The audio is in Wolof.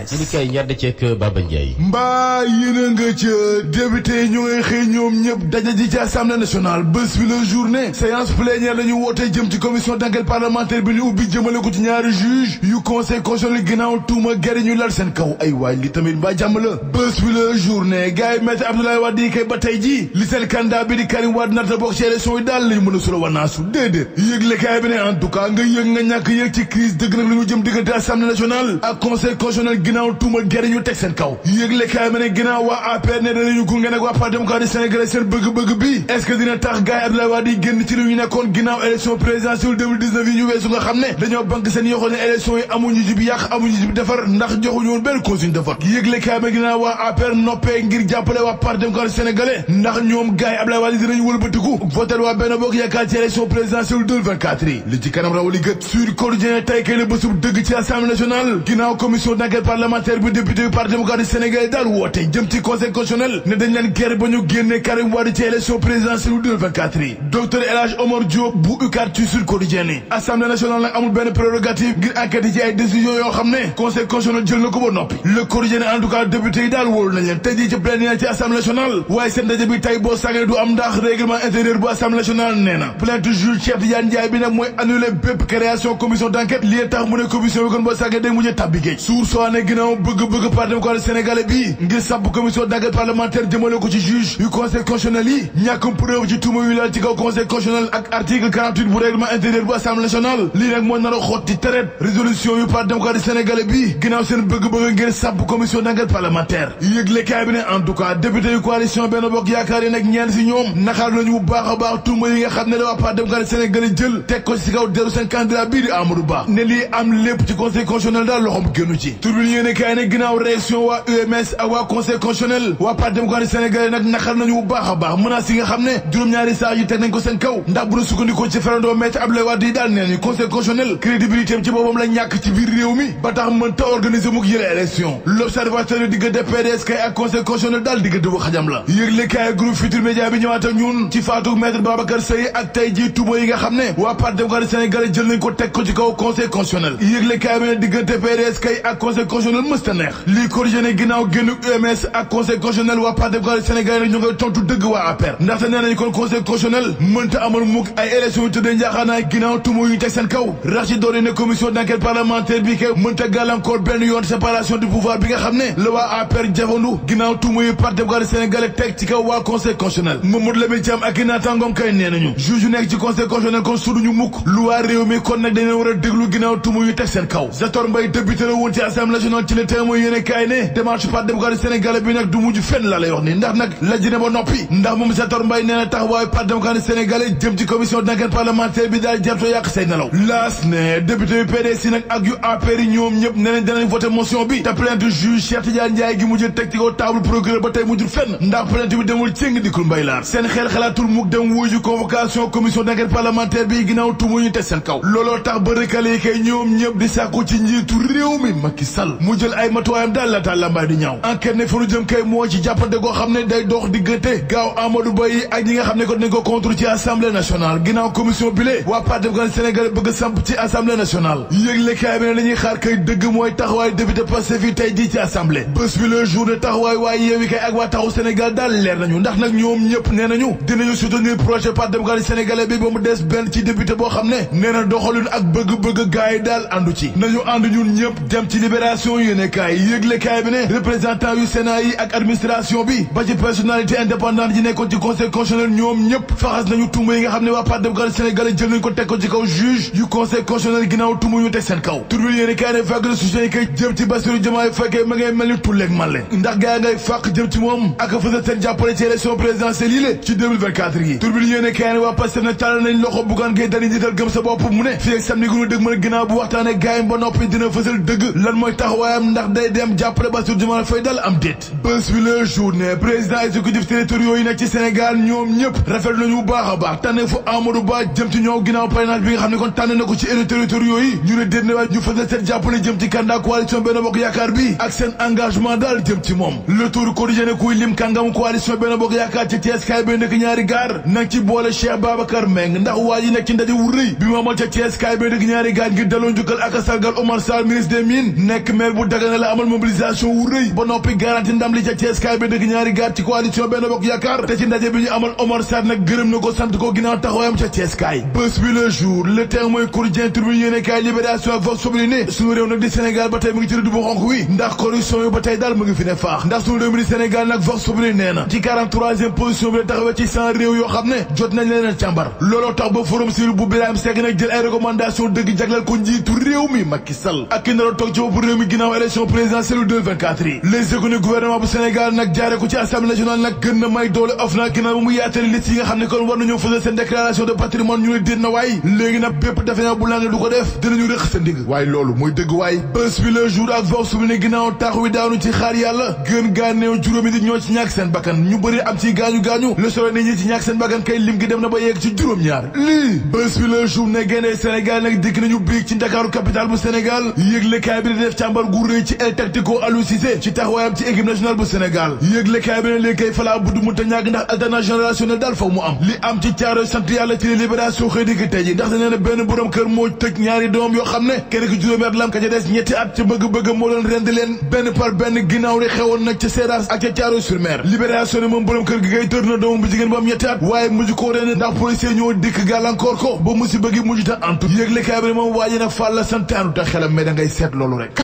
ñu kay ñadd ceeg Baba Ndiaye. mbaa yéen a nga ca député ñu ngay xëy ñoom ñëpp daje ji ci assemblée nationale bés bi la journée séance plénière la ñu wootee jëm ci commission d'enquête parlementaire bi ñu ubbi jëmale ko ci ñaari juge yu conseil constitutionnel ginnaaw tuuma gari ñu lal seen kaw ay waay li tamit mbaa jàmm la bés bi la journée gars yi maître Abdoulaye Wade yi kay ba tey ji li seen candidat bi di Karim Wade nata bokk ci élection yi daal lañu mën a sula wanaasu déedéet yëgle kaay bi ne en tout cas nga yëg nga ñàkk yëg ci crise dëgg nag la ñu jëm diggante assemblée nationale ak conseil constitutionnel ginnaaw tuuma gari ñu teg seen kaw yëgle kaay bi ne ginnaaw waa APR ne danañu gunge nag waa Parti démocratique sénégalais seen bëgg-bëgg bi est-ce que dina tax gars yi Abdoulaye Wade yi génn ci li ñu nekkoon ginnaaw élection présidentielle 2019 yi ñu weesu nga xam ne dañoo banque seen yoxoo ne élection yi amuñu ci bi yàq amuñu ci bi defar ndax joxuñu woon benn consigne de vote yëgle kaay bi ginnaaw waa APR noppee ngir jàppale waa Parti démocratique sénégalais ndax ñoom gars yi Abdoulaye Wade yi dinañu wëlbatiku votel waa Benno Bokk Yaakaar ci élection présidentielle 2024 yi li ci kanam rawali gët sur quotidien tey kay la bésub dëgg ci assemblée nationale ginnaaw commission d'enquête parlementaire bi député yu Parti démocratique sénégalais daal woote jëm ci conseil constitutionnel ne dañ leen guerre ba ñu génne Karim Wade ci élection présidentielle 2024 yi docteur El Hadj Omar Diop bu UCAD ci sur quotidien yi assemblée nationale nag amul benn prérogative ngir enquête yi ci ay décisions yoo xam ne conseil constitutionnel jël na ko ba noppi le quotidien en tout cas député yi daal wóolu nañ leen tey jii ci plénière ci assemblée nationale waaye seen daje bi tey boo sàggee du am ndax règlement intérieur bu assemblée nationale nee na plainte juge Cheikh Tidiane Ndiaye bi nag mooy annulé bépp création commission d'enquête lii tax mu ne commission bi kon boo sàggee day mujjee tabbi géej suur soo ne ginnaaw bëgg-bëgg Parti démocratique sénégalais bi ngir sàpp commission d'enquête parlementaire jëmale ko ci juge yu conseil constitutionnel yi ñàkkum preuve ci tuuma yu laal ci kaw conseil constitutionnel ak article 48 bu règlement intérieur bu assemblée nationale lii nag moo nar a xotti tereet résolution yu Parti démocratique sénégalais bi ginnaaw seen bëgg-bëgg ngir sàpp commission d'enquête parlementaire yëgle kaay bi ne en tout cas député yu coalition Benno Bokk Yaakaar yi nag ñeen si ñoom naxaar nañu bu baax a baax tuuma yi nga xam ne la waa Parti démocratique sénégalais jël teg ko ci kaw deru seen candidat bii di Amadou Ba ne lii am lépp ci conseil constitutionnel daal loxoom génnu ci turbine yéene kaay ne ginnaaw réaction waa UMS ak waa conseil constitutionnel waa Parti démocratique sénégalais nag naxaar nañu bu baax a baax menaces yi nga xam ne juróom-ñaari saa yi teg nañ ko seen kaw ndax bu ñu sukkandikoo ci ferandoo maître Abdoulaye Wade yi daal nee nañu conseil constitutionnel crédibilité am ci boppam la ñàkk ci biir réew mi ba tax mënta organiser mukk yële élection l'observateur yi diggante PDS kay ak conseil constitutionnel daal diggante bu xajam la yëgle kaay groupe Futurs Médias bi ñëwaat ak ñun ci faatu maître Babacar Seye ak tey jii tuuma yi nga xam ne waa Parti démocratique sénégalais jël nañ ko teg ko ci kaw conseil constitutionnel yëgle kaay bi ne diggante PDS kay ak conseil constitutionnel mësta neex lii corrigé ne ginnaaw génn UMS ak conseil constitutionnel waa Parti démocratique sénégalais nag ñu ngay tontu dëgg waa APR ndaxte nee nañ kon conseil constitutionnel mënta amal mukk ay élection yu tëddee njaaxaanaay ginnaaw tuuma yu teg seen kaw rax ci doon ne commission d'enquête parlementaire bi kay mënta gàllankoor benn yoon séparation du pouvoir bi nga xam ne la waa APR jafandu ginnaaw tuuma yu Parti démocratique sénégalais teg ci kaw waa conseil constitutionnel Mamadou Lamine Thiam ak i naataangoom kay nee nañu juge yu nekk ci conseil constitutionnel kon suduñu mukk lu waa réew mi kon nag dañu war a déglu ginnaaw tuuma yu teg seen kaw Zator Mbaye député la woon ci assemblée nationale ci le témoin yéene kaay ne démarche Parti démocratique sénégalais bi nag du mujj fenn la lay wax ni ndax nag lajj na ba noppi ndax moom Zator Mbaye nee na taxawaayu Parti démocratique sénégalais jëm ci commission d'enquête parlementaire bi daal jarto yàq say nelaw laas ne député yu PDS yi nag ak yu APR yi ñoom ñëpp nee nañ danañ voté motion bi te plainte juge Cheikh Tidiane Ndiaye gi mujjee teg ci kaw table procureur ba tey mujjul fenn ndax plainte bi demul cëng dikul mbay laar seen xel xalaatul mukk dem wuyu convocation commission d'enquête parlementaire bi ginnaaw tuuma ñu teg seen kaw looloo tax ba recalé kay ñoom ñëpp di sàkku ci njiitu réew mi Macky Sall mu jël ay matuwaayam daal laata lambaay di ñaaw enquête ne fa nu jëm kay moo ci jàppante goo xam ne day dox diggante gaaw Amadou Ba yi ak ñi nga xam ne ko dinañ ko contre ci assemblée nationale ginnaaw commission bile waa Parti démocratique sénégalais bëgg samp ci assemblée nationale yëgle kaay bi ne la ñuy xaar kay dëgg mooy taxawaay député Pastef yi tey jii ci assemblée bés bi le jour de taxawaay waaye Yewwi kay ak waa Taxawu Sénégal daal leer nañu ndax nag ñoom ñëpp nee nañu dinañu soutenir projet Parti démocratique sénégalais bi ba mu des benn ci député boo xam ne nee na doxalin ak bëgg-bëgg gaay yi daal àndu ci nañu ànd ñun ñëpp dem ci libération yéene kaay yëgle kaay bi ne représentant yu Sénat yi ak administration bi ba ci personnalité indépendante yi nekkoon ci conseil constitutionnel ñoom ñëpp faxas nañu tuuma yi nga xam ne waa Parti démocratique sénégalais jël nañ ko teg ko ci kaw juge yu conseil constitutionnel ginnaaw tuuma ñu teg seen kaw turbine yéene kaay ne vague de soutien yi kay jëm ci Bassirou Diomaye Faye ma ngay mel ni tulleeg màlle ndax gaay ngay fàq jëm ci moom ak fësal seen jàppale ci élection présidentielle yi lée ci 2024 yi turbine yéene kaay ne waa Pastef ne tàllal nañ loxo Bougane Gueye Dany njiital gëm sa bopp mu ne fii ak samedi gu ñu dëgg mën a ginnaaw bu waxtaane gaay ba noppi dina fësal dëgg lan mooy taxawaayam ndax day dem jàppale Bassirou Diomaye Faye dal am déet bés bi la journée président exécutif territoriaux yi nekk ci Sénégal ñoom ñëpp rafet nañu bu baax a baax tànne fu Amadou Ba jëm ci ñoom ginnaaw parrainage bi nga xam ne kon tànn na ko ci élus territoriaux yi ñu ne déet ne waay ñu fësal seen jàppale jëm ci candidat coalition Benno Bokk Yaakaar bi ak seen engagement daal jëm ci moom le tour quotidien kuy lim kàngamu coalition Benno Bokk Yaakaar ci Thiès kaay ba nekk ñaari gaar nag ci boole Cheikh Babacar Mbengue ndax waa ji nekk ci ndaje wu rëy bi mu amal ca Thiès kaay ba nekk ñaari gaar ngir daloo njukkal ak sargal Omar Sarr ministre des Mines nekk maire bu Dagana la amal mobilisation wu rëy ba noppi garanti ndam li ca Thiès kaay bi dëgg ñaari gaat ci coalition Benno Bokk Yaakaar te ci ndaje bi ñu amal Omar Sarr nag gërëm na ko sant ko ginnaaw taxawaayam ca Thiès kaay bés bi le jour le Témoin Quotidien Tribune yéene kaay Libération ak Vox Populi ne suñu réew nag di Sénégal ba tey mu ngi ci rëdd bu xonk wi ndax corruption yi ba tey daal mu ngi fi ne faax ndax suñu réew mi di Sénégal nag Vox Populi nee na ci 43e position bi la taxawee ci 100 réew yoo xam ne jot nañ leen a càmbar looloo tax ba forum civil bu Birahim Seck nag jël ay recommandation dëgg jagleel ko njiitu réew mi Macky Sall ak ki nar a toog ci bopp réew mi ginnaaw élection présidentielle 2024 yi les économies gouvernement bu Sénégal nag jaare ko ci assemblée nationale nag gën na may doole OFNAC ginnaaw bu mu yaatali liste yi nga xam ne kon war nañoo fësal seen déclaration de patrimoine ñu ne déet na waay léegi nag bépp defe naa bu laa ne du ko def dinañu rëq sa ndig waaye loolu mooy dëgg waay bés bi le jour ak Vox bi ne ginnaaw taax wi daanu ci xaar yàlla gën gaa néew juróomi nit ñoo ci ñàkk seen bakkan ñu bëri am ci gaañu-gaañu le soleil ne ñi ci ñàkk seen bakkan kay lim gi dem na ba yegg ci juróom-ñaar lii bés bi le jour ne génnee Sénégal nag dikk nañu biig ci Ndakaaru capitale bu Sénégal yëglekaay bi di def càmbar gu rëy ci El Tactico Aliou Cissé ci taxawaayam ci équipe nationale bu Sénégal yëglekaay bi ne léegi kay falaa budd mu ta ñàkk ndax alternance générationnelle daal faw mu am li am ci caaro sant yàlla ci libération xëy di tey ji ndax nee na benn borom kër moo tëj ñaari doom yoo xam ne kenn ki juróomi at lam ka ca des ñetti at ca bëgg-bëgg moo doon rend leen benn par benn ginnaaw rek xewoon nag ca Seras ak ca Thiaroye sur Mer libération ne moom borom kër gi kay tër na doomam bu jigéen ba am ñetti at waaye mujj koo rend ndax policier ñoo dikk gàllankoor ko ba musiba gi mujj ta antu yëglekaay bi ne moom waaji nag fàll la santaanu te xelam mais da ngay seet loolu rek